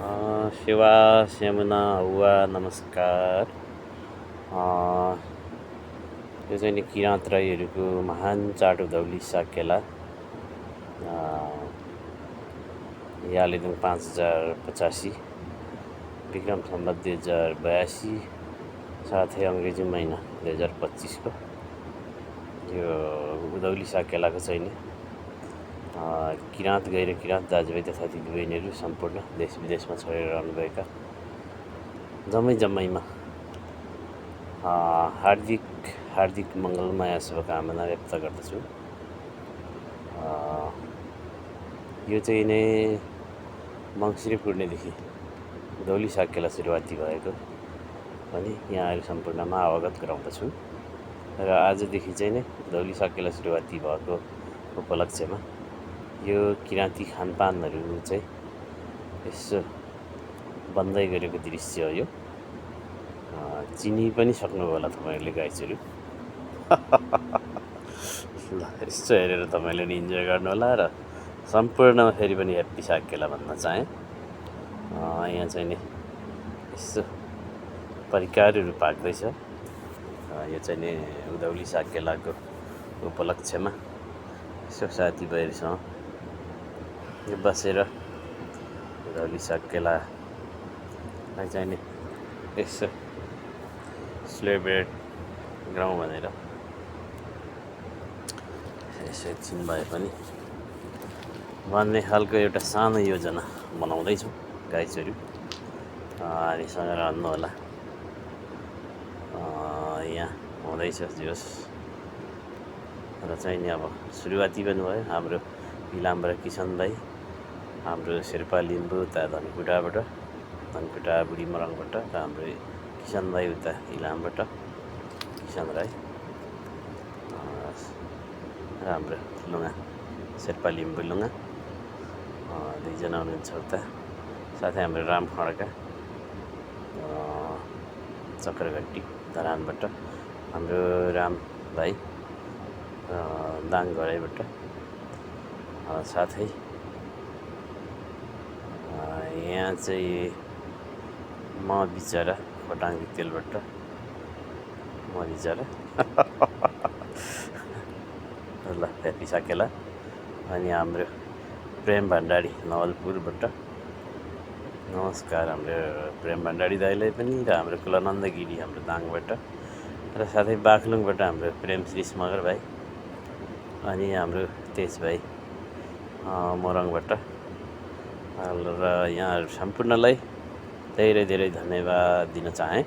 शिवा यमुना हुआ नमस्कार। यो चाहिँ नि किराँत राईहरूको महान चाड उधौली साकेला यालेदुङ 5085 विक्रम सम्वत 2082 साथै अङ्ग्रेजी महिना 2025 को यो उधौली साकेलाको चाहिँ नि किराँत गएर किराँत दाजुभाइ तथा दिदीबहिनीहरू सम्पूर्ण देश विदेशमा छोडेर रहनुभएका जम्मैमा हार्दिक मङ्गलमय शुभकामना व्यक्त गर्दछु। यो चाहिँ नै मङ्सिरे पूर्णेदेखि उधौली साकेला सुरुवाती भएको पनि यहाँहरू सम्पूर्णमा अवगत गराउँदछु र आजदेखि चाहिँ नै उधौली साकेला सुरुवाती भएको उपलक्ष्यमा यो किराँती खानपानहरू चाहिँ यसो बन्दै गरेको दृश्य हो। यो चिनी पनि सक्नुभयो होला तपाईँहरूले गाइसहरू ल यसो हेरेर तपाईँले नि इन्जोय गर्नुहोला र सम्पूर्णमा फेरि पनि ह्याप्पी साकेला भन्न चाहेँ। यहाँ चाहिँ नि यसो परिकारहरू पाक्दैछ। यो चाहिँ नि उधौली साकेलाको उपलक्ष्यमा यसो साथीभाइहरूसँग यो बसेर उधौली साकेलालाई चाहिँ नि यसो सेलिब्रेट गरौँ भनेर यसो एकछिन भए पनि भन्ने खालको एउटा सानो योजना बनाउँदैछौँ गाइजहरू, हामीसँग रहनुहोला। यहाँ हुँदैछ जोस् र चाहिँ नि अब सुरुवाती पनि भयो। हाम्रो इलामबाट किसन भाइ, हाम्रो शेर्पा लिम्बू उता धनकुटा बुढी मरङबाट, र हाम्रो किसन भाइ उता इलामबाट किसन राई, र हाम्रो लुङा शेर्पा लिम्बू लुङा दुईजना हुनुहुन्छ उता, साथै हाम्रो राम खड्का चक्रघट्टी धरानबाट, हाम्रो राम भाइ दाङ घराइबाट, साथै यहाँ चाहिँ म बिचरा खोटाङ तेलबाट म बिचरा ल ह्याप्पी साकेला। अनि हाम्रो प्रेम भण्डारी नवलपुरबाट नमस्कार हाम्रो प्रेम भण्डारी दाइलाई पनि, र हाम्रो कुलानन्द गिरी हाम्रो दाङबाट, र साथै बागलुङबाट हाम्रो प्रेम श्री मगर भाइ, अनि हाम्रो तेज भाइ मोरङबाट, र यहाँहरू सम्पूर्णलाई धेरै धेरै धन्यवाद दिन चाहेँ।